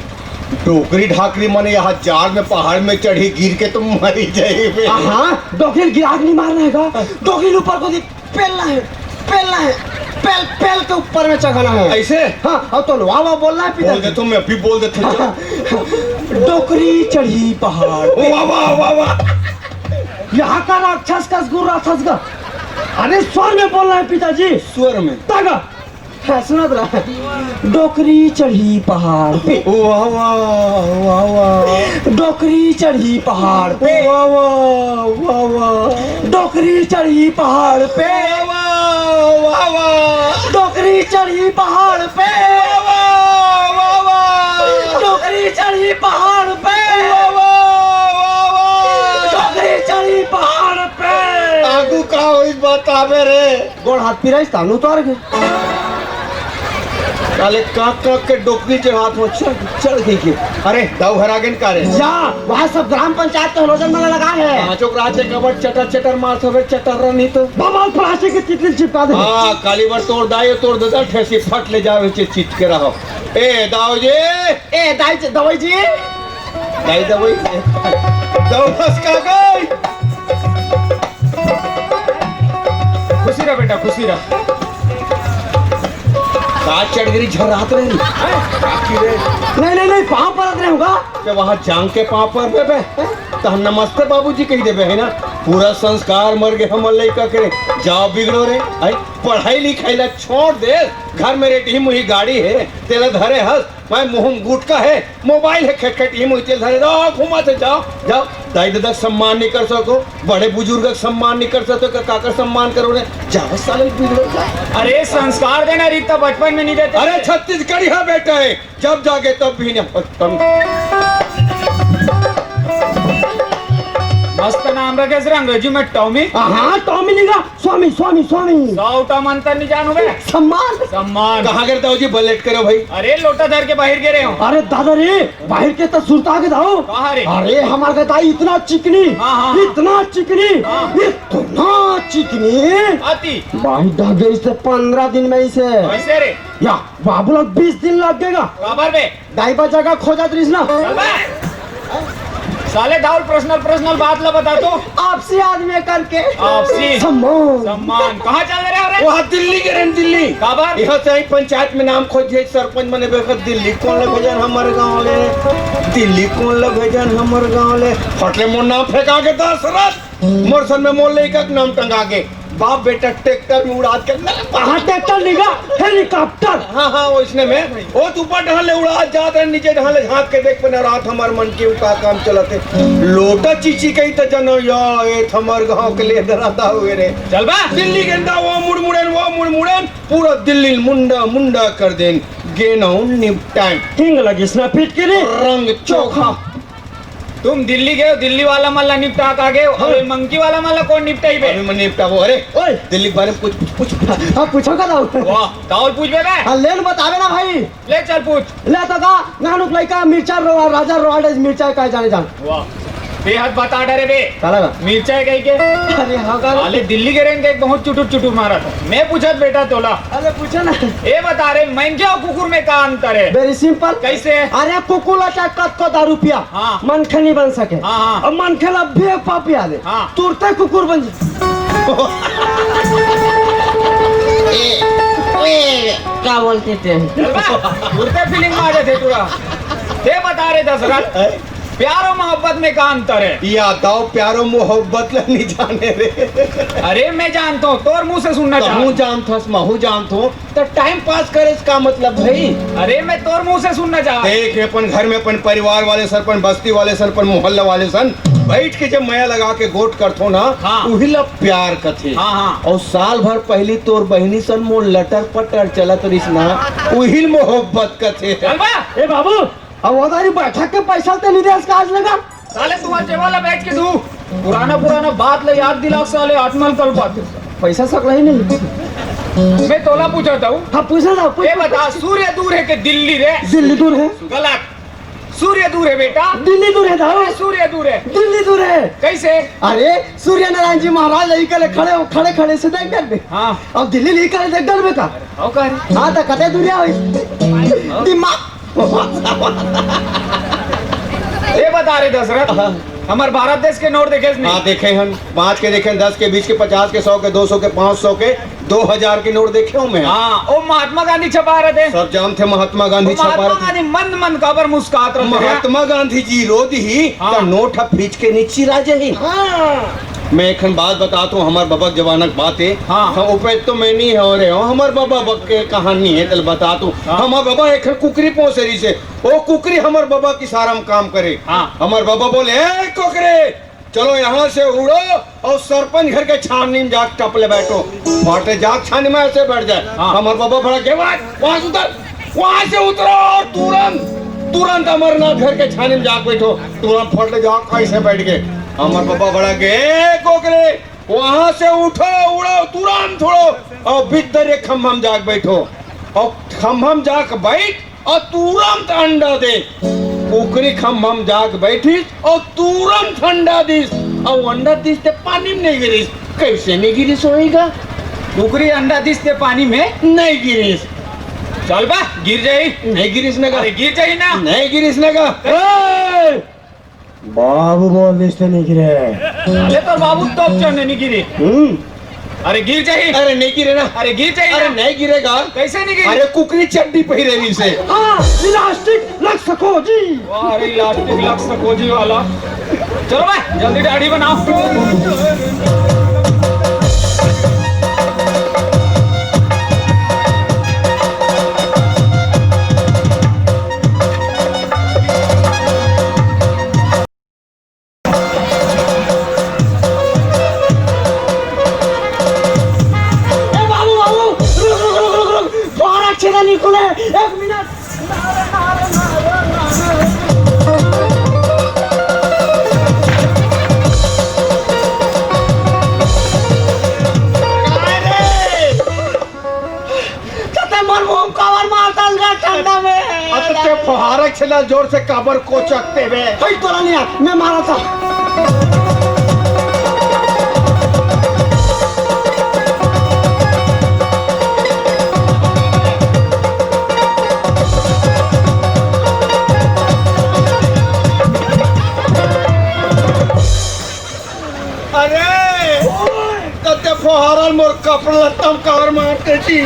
डोकरी ढाकरी माने यहाँ जाड़ में पहाड़ में चढ़ी गिर के तुम मरी जाइए। हाँ, हाँ, डोकरी गिरा के नहीं मारना है का? डोकरी ऊपर को देख। पेलना है, पेलना है, पेल, पेल के ऊपर में चढ़ाना है। ऐसे? हाँ, और तो वाह वाह बोलना है पिताजी। बोल दे तो मैं अभी बोल देते हैं। डोकरी चढ़ी पहाड़ पे। वाह, वाह, वाह, वाह। यहाँ का राक्षस का गुरु राक्षस का। अरे स्वर में बोलना है पिताजी। स्वर में? तागा। हाँ, सुनत रहा। डोकरी चढ़ी पहाड़ पे। वाह, वाह, वाह, वाह। डोकरी चढ़ी पहाड़ पे। वाह, वाह, वाह, वाह। डोकरी चढ़ी पहाड़ पे। वाह, वाह, वाह, वाह। डोकरी चढ़ी पहाड़ पे। वाह, वाह, वाह, वाह। डोकरी चढ़ी पहाड़ पे। वाह, वाह, वाह, वाह। डोकरी चढ़ी पहाड़ पे। आगू का होई बताबे रे। गोड़ हाथ पिराइस तानू उतार के। काले काक काक के डोकरी के हाथ में चढ़, चढ़ गई के। अरे, दाऊ हरा गेन का रे? या, वहाँ सब ग्राम पंचायत के हलोजन मन लगा है। पाँचों के रात एक अबर चटर चटर मारत हवे, चटर नहीं तो। बाबा, प्लास्टिक के तितली चिपका दे। हाँ, काली बार तोर दाई, तोर दादा ठेसी फट ले जावे, चे चिट के रहो। ए, दाऊ जी। ए, दाई जी, दवाई जी। दाई दवाई। दाऊ फंस का गई। खुशी रह बेटा, खुशी रह। का चढ़ गिरी झर्रात रही? काकी रे। नहीं, नहीं, नहीं, पाँव परत रहे होगा। के वहाँ जांग के पाँव पर बे, बे। तो हम नमस्ते बाबूजी कही देबे, है ना? पूरा संस्कार मर गए हमर लइका के। जाओ बिगड़ो रे। आई, पढ़ाई लिखाई ला छोड़ दे। घर में रेटी मुही गाड़ी है, तेला धरे हस। मैं मुँह में गुटका है, मोबाइल है, खेट खेट ही मुँह तेल धरे रहो, घुमा से जाओ, जाओ। दाई ददा के सम्मान नहीं कर सको, बड़े बुजुर्ग के सम्मान नहीं कर सको, का काकर सम्मान करो रे? जाओ साले बिगड़ो, जाओ। अरे संस्कार देना रीत तो बचपन में नहीं देते। अरे छत्तीसगढ़ी है बेटा है, जब जागे तब भी नहीं। मस्त नाम रखे सर अंग्रेजी में टॉमी। हाँ, टॉमी नहीं गा, स्वामी, स्वामी, स्वामी। सौ उठा मंत्र नहीं जानू बे। सम्मान। सम्मान। कहाँ गिरता हो जी, बलेट करो भाई। अरे लोटा धर के बाहर गिरे हो। अरे दादा रे, बाहर के तो सुरता के दाओ। कहाँ रे? अरे हमारे दाई इतना चिकनी, हाँ, हाँ, हाँ। इतना चिकनी, हाँ। इतना चिकनी। आती। बाहर ढाबे से पन्द्रह दिन में इसे। कैसे रे? या बाबू लोग बीस दिन लग गएगा। काबर बे? दाई बा जगह खोजत रहिस ना। अबे! साले दाऊ ल पर्सनल, पर्सनल बात ला बता तो। आपसी आदमी करके। आपसी। सम्मान। सम्मान। कहाँ चल रहे हो रे? वहाँ दिल्ली गे रहेन, दिल्ली। काबर? यहाँ से ही पंचायत में नाम खोजे, सरपंच मने बेखत दिल्ली कौन ला भेजन हमर गाँव ले? दिल्ली कौन ला भेजन हमर गाँव ले? फटले मोर नाम फेंका के दस रथ। मोर सन में मोर लइका के नाम टंगा के, बाप बेटा ट्रैक्टर में उड़ात के, मेरे बाप। हाँ, ट्रैक्टर नहीं गा, हेलीकॉप्टर। हाँ, हाँ, वैसने में। ओ, तू ऊपर ढाल ले उड़ात जात रहे, नीचे ढाल ले झाँक के देख, पना रात हमार मन के का काम चलत है। लोटा चीची कही तो जनो, या, ए, हमर गाँव के ले डराता हुए रे। चल बा। दिल्ली गेंदा, वो मुड़मुड़न, वो मुड़मुड़न, पूरा दिल्ली मुंडा, मुंडा कर देन। गेनौ निपटाएं। हिंग लगिस ना पीट के रे। रंग चोखा। तुम दिल्ली गए हो, दिल्ली वाला मन ला निपटा के आ गए हो, हाँ। अबे मंकी वाला मन ला कौन निपटाई बे? अभी मैं निपटाबो। अरे, ओए। दिल्ली के बारे में कुछ, कुछ, कुछ। हाँ, पूछो का दाऊ? वाह, दाऊ पूछ बे बे। हाँ, लेन बतावे ना भाई। ले चल पूछ। ले तो का, नानुक लइका मिर्चा रो, राजा रोल्ड मिर्चा का जाने जान। वाह, बेहद बता डरे बे। काला बा? मिर्चा है कहीं के? अरे हाँ, का? अरे दिल्ली के रेंगे बहुत चुटुर चुटुर मारा था। मैं पूछत बेटा तोला। अरे पूछो ना। ए बता रे, मनखे अउ कुकुर में का अंतर है? Very simple। कैसे? अरे कुकुर ला चाहे कतको दारू पिया, हाँ। मनखे नहीं बन सके। हाँ, हाँ। अब मनखे ला भी एक पाव पिया दे, हाँ। तुरते कुकुर बन जा। ए, ए, क्या बोलते थे? चल बा, तुरते feeling में आ जाते पूरा। ते बता रे दशरथ, हैं? प्यार और मोहब्बत में का अंतर है? या दाऊ प्यार और मोहब्बत ला नहीं जाने रे। अरे मैं जानता हूँ, तोर मुंह से सुनना चाहता हूँ। जानत हस, महू जानत हूँ। तो टाइम पास करे से का मतलब भाई? अरे मैं तोर मुंह से सुनना चाह। देख, अपन घर में अपन परिवार वाले सन, अपन बस्ती वाले सन, अपन मोहल्ला वाले सन बैठ के जब मया लगा के गोठ करथो ना, हाँ। उही ला प्यार कथे। हाँ, हाँ। और साल भर पहली तोर बहिनी सन मोर लटर पटर चलत रहिस ना, उही ल मोहब्बत कथे। चल बा। ए बाबू, अब वो तारी बैठक के पैसा ते नहीं दे आज लगा। साले तुम्हारे जेबा ला बैठ के दू। पुराना पुराना बात ले याद दिला साले, आत्मा कल बात। पैसा सकला ही नहीं। मैं तोला पूछा था। हाँ, पूछा था, पूछ, ये पूछ, बता, पूछ। सूर्य दूर है कि दिल्ली रे? दिल्ली दूर है। गलत। सूर्य दूर है बेटा। दिल्ली दूर है दाऊ। अरे सूर्य दूर है। दिल्ली दूर है। कैसे? अरे सूर्य नारायण जी महाराज यही कले खड़े हो, खड़े खड़े से देख डर में। हाँ। अब दिल्ली नहीं करे देख डर में का? हो का रे? हाँ, तो कते दूरिया होई। दिमाग। ये बता रे दशरथ, हाँ। हमार भारत देश के नोट देखे नहीं? हाँ, देखे हन। पाँच के देखे, दस के, बीस के, पचास के, सौ के, दो सौ के, पाँच सौ के, दो हजार के नोट देखे हूँ मैं। हाँ, ओ महात्मा गांधी छपा रहे थे। सब जानते महात्मा गांधी ओ छपा महात्मा रहे थे। गांधी मंद मंद काबर मुस्कात रहे थे। महात्मा गांधी जी रो दी ही, हाँ। तो नोट ह फीच के नीचे राजे ही। हाँ। मैं एक बात बताता हूँ, हमार बाबा के जमाना की बात है। हाँ। हाँ, उपे तो मैं नहीं हो रहे हो, हमार बाबा बक के कहानी है, तल बताता हूँ। हाँ। हमार बाबा एक कुकरी पोसे रही से, ओ कुकरी हमार बाबा की सारा में काम करे। हाँ। हमार बाबा बोले, "ए कुकरी, चलो यहाँ से उड़ो और सरपंच घर के छाननी में जाके टपले बैठो।" फटे जाके छाननी में ऐसे बैठ जाए। हाँ। हमार बाबा भड़क गए, "वहाँ, वहाँ से उतर, वहाँ से उतरो और तुरंत, तुरंत अमरनाथ घर के छाननी में जाके बैठो।" तुरंत फटे जाके ऐसे बैठ गए। हमार बाबा भड़क गए, "ए कुकरी, वहां से उठो, उड़ो, तुरंत उड़ो और बिद्दर एक खम्भा में जाके बैठो और खम्भा म जाके बइठ अउ तुरंत अंडा दे। कुकरी खम्भा म जाके बइठिस अउ तुरंत अंडा दिस, अउ अंडा दिस ते पानी म नइ गिरिस। कइसे नइ गिरिस होही गा? कुकरी अंडा दिस ते पानी म नइ गिरिस। चल बा, गिर जाही। नइ गिरिस न गा। अरे गिर जाही ना। नइ गिरिस न गा। ए! बाबू बोल दिस ते नइ गिरे। अरे तोर बाबू तोप चढ़ने नइ गिरे। हम्म। अरे गिर जाही। अरे नइ गिरे ना। अरे गिर जाही अरे ना। नइ गिरे गा। कइसे नइ गिरे? अरे कुकरी चड्डी पहिरे रहिसे। हाँ, इलास्टिक लग सको जी। वाह, अरे इलास्टिक लग सको जी वाला। चलो बे, जल्दी दाढ़ी बनाओ। ए बाबू, बाबू, रुक, रुक, रुक, रुक, रुक। फुहारा छेना नइ खुले, एक मिनट। त ते मोर मुंह काबर मारथस गा ठंडा में? अब ते फुहारा छेना जोर से काबर कोचकते बे? हई तोला नइ आय, मैं मारत हंव। अरे, त ते फुहारा ल मोर कपड़ा लत्ता म काबर मारथस जी?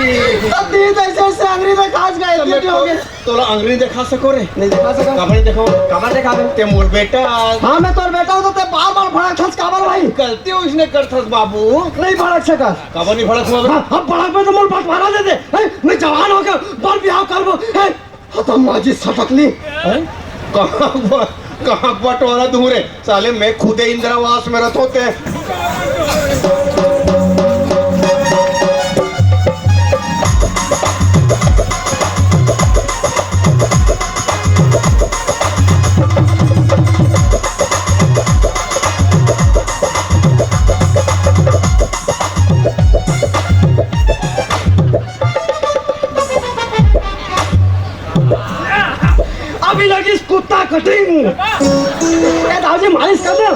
अब दी जइसे से अंगरी में घास गए, तब मैं ड्यूटी हो गए। तोला अंगरी देखा सको रे? नइ देखा सका। काबर नइ देखावंव? काबर देखाबे? ते मोर बेटा। हाँ, मैं तोर बेटा हंव, त ते बार-बार भड़कथस काबर भाई? गलती ओइसने करथस बाबू। नइ भड़क सका। काबर नइ भड़कंव? हाँ, अब भड़कबे त मोर बंटवारा दे दे। हैं, मैं जवान होके बर बिहाव करबो। हैं, खतम माजी सटकली। हैं? कहाँ ब-, कहाँ बंटवारा दूं रे? साले, मैं खुदे इंदिरावास में रथंव ते। अभी लगिस कुत्ता कटिंग। ए दाऊ जी, मालिश कर दो।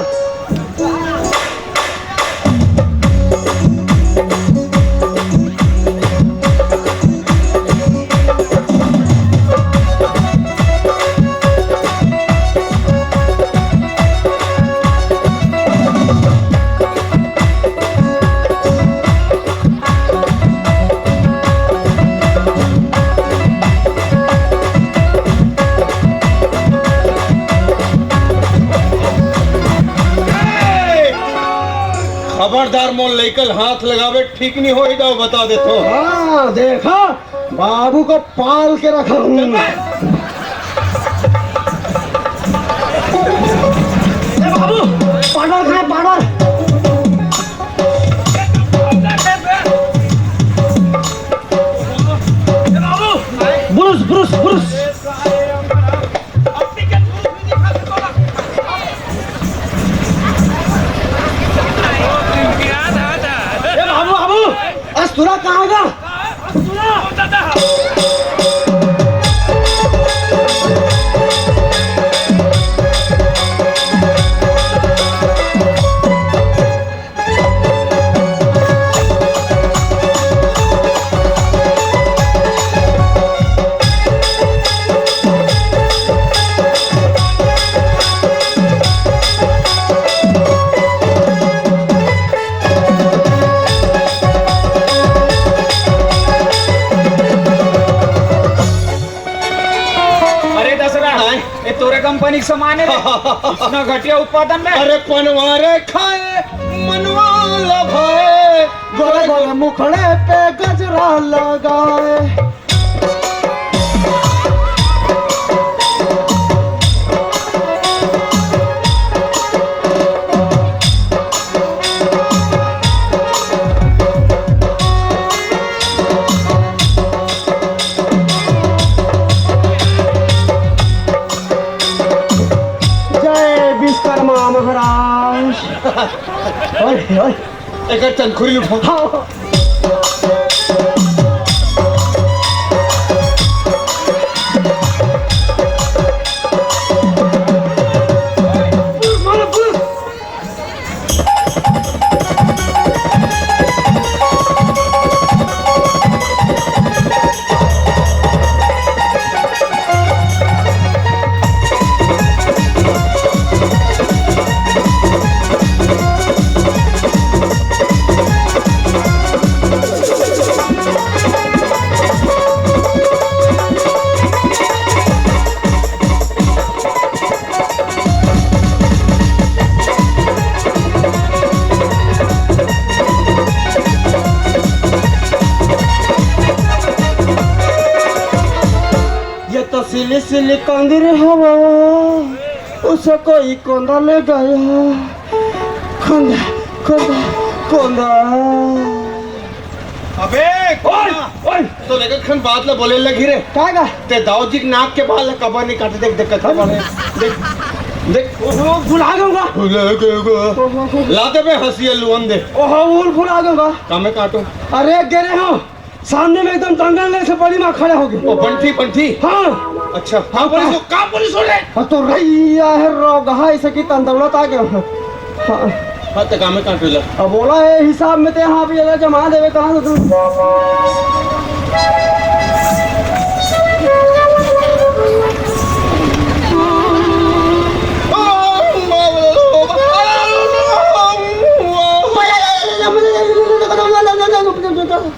खबरदार, मोर लइका ल हाथ लगाबे, ठीक नइ होही, दाऊ बता देथंव। हाँ, देखा, बाबू को पाल के रखा हूँ। ए बाबू, पाउडर खाए, पाउडर। Brush, brush, brush. ए बाबू, बाबू, अस्तुरा कहाँ गा? अरे दसरा, हाँ? ये तोरे कंपनी के सामान हे रे। इतना घटिया उत्पादन में। अरे पनवारे खाए, मनवा लभाए। गोरे गोरे मुखड़े पे गजरा लगाए। जय विश्वकर्मा महाराज। ओए, ओए। एकर चंदखुरी उठा। हाँ। सिली सिली कांदी रे हवा, उसे कोई कोंदा ले गया। कोंदा, कोंदा, कोंदा। अबे, ओए, ओए। तो लेकर खन बात ला बोले लगी रे। का गा? ते दाऊ जी के नाक के बाल ला कबर नहीं काटे, देख, देख, कबर है। देख, देख। ओहो, भुला गंगा। भुला गंगा। ओहो, ओहो। ला दे बे हंसी लुअन दे। ओहो, उल भुला गंगा। कामे काटो। अरे, गिरे हो। सामने में एकदम दंगल से बड़ी माँ खड़े हो गए। ओ, बंठी, बंठी। हाँ। अच्छा। हाँ, पुलिस हो, का पुलिस हो रे? हाँ, तो रैया है, रोगहा, ऐसे की तंदौलत आ गया। हाँ। हाँ, तो कामे काटो ला। अब बोला है, हिसाब में ते यहाँ भी अगर जमा देवे, कहाँ से तू?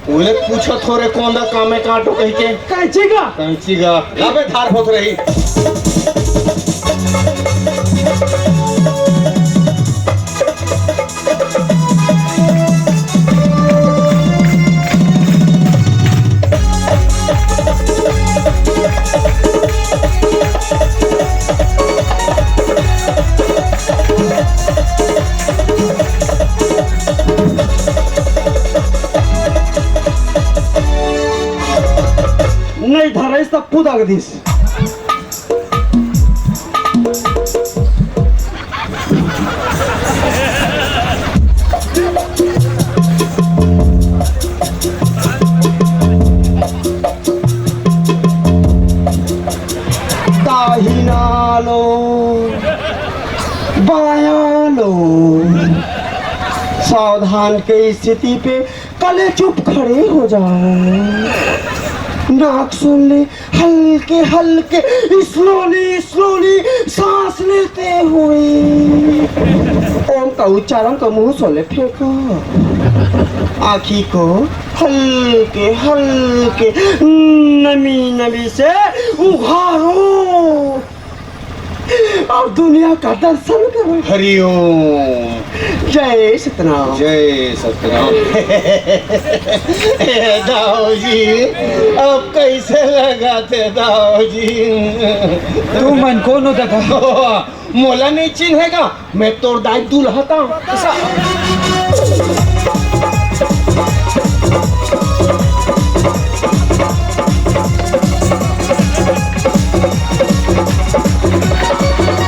उन्हें पूछा थोरे कौन दा कामे काटो कही के। कैंची का? कैंची का। लाबे धार होत रही। नहीं धरइस तब कूद अगदिस। दाहिना लो, बायां लो, सावधान के स्थिति पे कले चुप खड़े हो जाओ। नाक सुन ले, हल्के हल्के, slowly slowly सांस लेते हुए ओम का उच्चारण को मुंह से ले फेंको। आँखी को हल्के हल्के, नमी नमी से उघारो। अब दुनिया का दर्शन करो। हरिओम। जय सतनाम। जय सतनाम। ए दाऊ जी, अब कैसे लगा थे दाऊ जी? तू मन कोनो दगा? मोला नहीं चिन्हेगा, मैं तोर दाई दूल्हा था।